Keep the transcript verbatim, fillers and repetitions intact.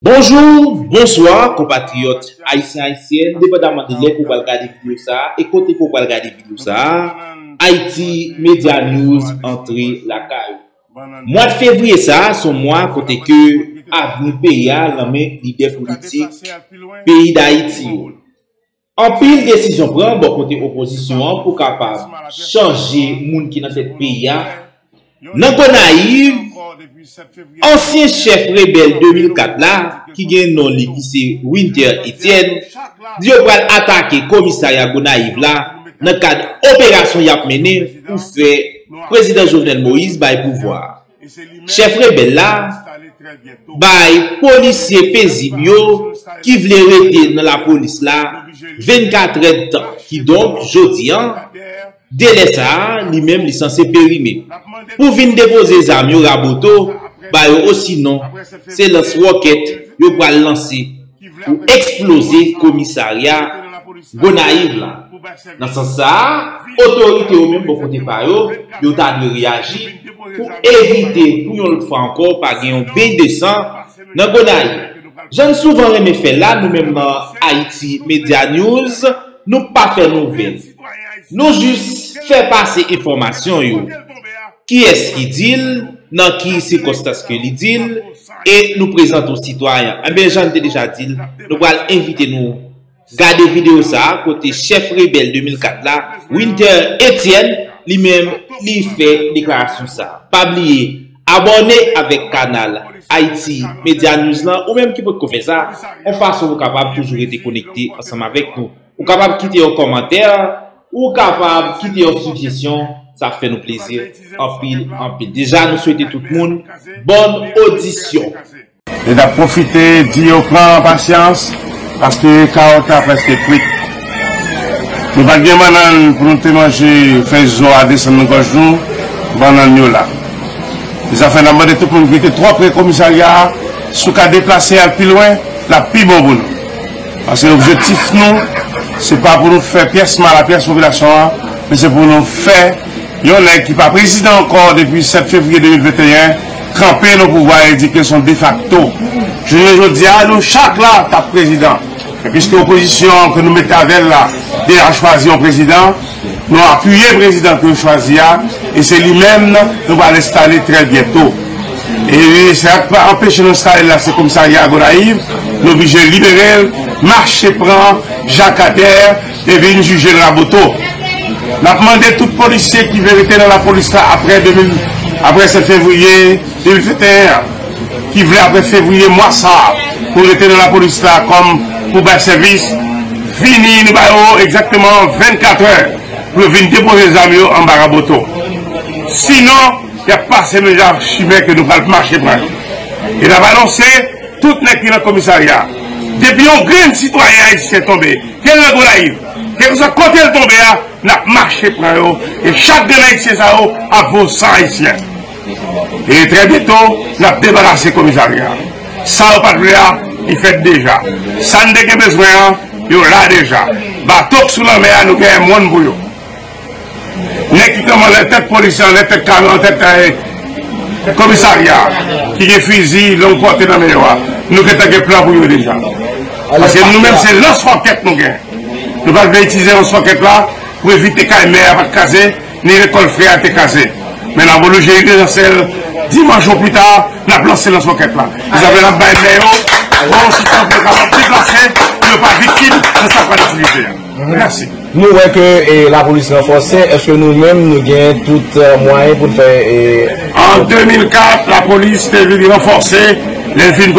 Bonjou, bonswa, konpatriyòt ayisyen, ayisyèn, depandaman de lè ke w pral gade videyo sa a e kote ke w pral gade videyo sa a, Haiti Media News antre lakay ou. Mwa fevriye sa a, se yon mwa kote ke avni peyi a nan men lidè politik peyi Dayiti yo. Anpil desizyon pran bò kote opozisyon an pou kapab chanje moun ki nan tèt peyi a. Nan Gonayiv, ansyen chèf rebèl de mil kat la, ki gen non li ki se Winter Etienne, di yo pral atake komisarya Gonayiv la nan kad operasyon y ap mennen pou fè prezidan Jovenel Moïse bay pouvwa a. Chèf rebèl la bay polisye pezib yo ki vle rete nan lapolis la vennkat èdtan, kidonk, jodi a, delè sa a, li menm, li sanse perime. Pou vin depoze zam yo raboto ba yo, osinon, se lans wòkèt yo pral lanse pou eksploze komisarya Gonayiv la. Nan sans sa a, otorite yo menm bò kote pa yo, yo ta dwe reyaji pou evite pou yon lòt fwa ankò pa gen yon beny de san nan Gonayiv. Jan n souvan renmen fè la, nou menm nan Haiti Media News, nou pa fè nouvèl. Nou jis fè pase enfòmasyon yo. Kiyès ki di l, nan ki sikonstans ke li di l, e nou prezante w sitwayen an. Enben, jan n te deja di l, nou pral envite nou gade videyo sa a, kote chèf rebèl de mil kat la, Winter Etienne, li menm, li fè deklarasyon sa a. Pa bliye, abòne avèk kanal Haiti Media News lan, ou menm ki potko fè sa, yon fason pou w kapab toujou rete konekte ansanm avèk nou. Ou kapab kite yon kòmantè, ou kapab kite yon sijesyon, sa fè nou plezi anpil, anpil. Deja, nou swete tout moun bòn odisyon. E n ap pwofite di yo pran pasyans, paske kawòt la prèske kwit. Nou pa t gen bannann pou nou te manje, fè zo a desann nan gòj nou, bannann yo la. Se sa fè n ap mande tout moun ki rete twò pre komisarya a, si w ka deplase al pi lwen, l ap pi bon pou nou. Paske objektif nou, se pa pou nou fè pyès mal a pyès popilasyon an, men se pou nou fè yon nèg ki pa prezidan ankò depi sèt fevriye de mil venteyen kanpe nan pouvwa a e di ke l se yon defakto. Jounen jodi a, nou chak la t ap prezidan. Men piske opozisyon an ke nou mete avè l la deja chwazi yon prezidan, nou apiye prezidan ke yo chwazi a, e se li menm nou pral enstale trè byento. E sa k pa anpeche nou enstale l la, se komisarya Gonayiv, nou oblije libere l, mache pran Jakadè e vin jije l Raboto. N ap mande tout polisye ki vle rete nan lapolis la apre de mil, apre sèt fevriye de mil venteyen an, ki vle apre fevriye mwa sa a, pou rete nan lapolis la kòm pou bay sèvis, vini, nou ba yo egzakteman vennkat è pou yo vin depoze zam yo anba Raboto. Sinon, y ap pase menm jan ak chimè ke nou pral mache pran yo. E n ap anonse tout nèg ki nan komisarya a, depi yon grenn sitwayen ayisyen tonbe, kèlkeswa Gonayiv, kèlkeswa kote l tonbe a, n ap mache pran yo, e chak grenn ayisyen sa yo ap vo san ayisyen. E trè byento, n ap debarase komisarya a. Sa yo pa t vle a, li fèt deja. Sa n te gen bezwen an, yo la deja. Bato k sou lanmè a, nou genyen mòn pou yo. Nèg ki kanpe anlè tèt polis yo, anlè tèt kamyon, anlè tèt, eh, komisarya a, ki gen fizi long pòte nan men yo a, nou gentan gen plan pou yo deja. Paske nou menm, se lans wòkèt nou gen. Nou pa t vle itilize lans wòkèt la pou evite kay mè a pa t kraze, ni lekòl frè a te kraze. Men n ap oblije relanse l dimanch ou pita, n ap lanse lans wòkèt la. Sa vle n ap bay mè yo bon sitan pou yo kapab deplase, pou yo pa viktim nan sa k pral itilize a. Mèsi. Nou wè ke, e, lapolis ranfòse, èske nou menm nou gen tout, e, mwayen pou n fè, e, An de mil kat, lapolis te vin ranfòse, lè l fin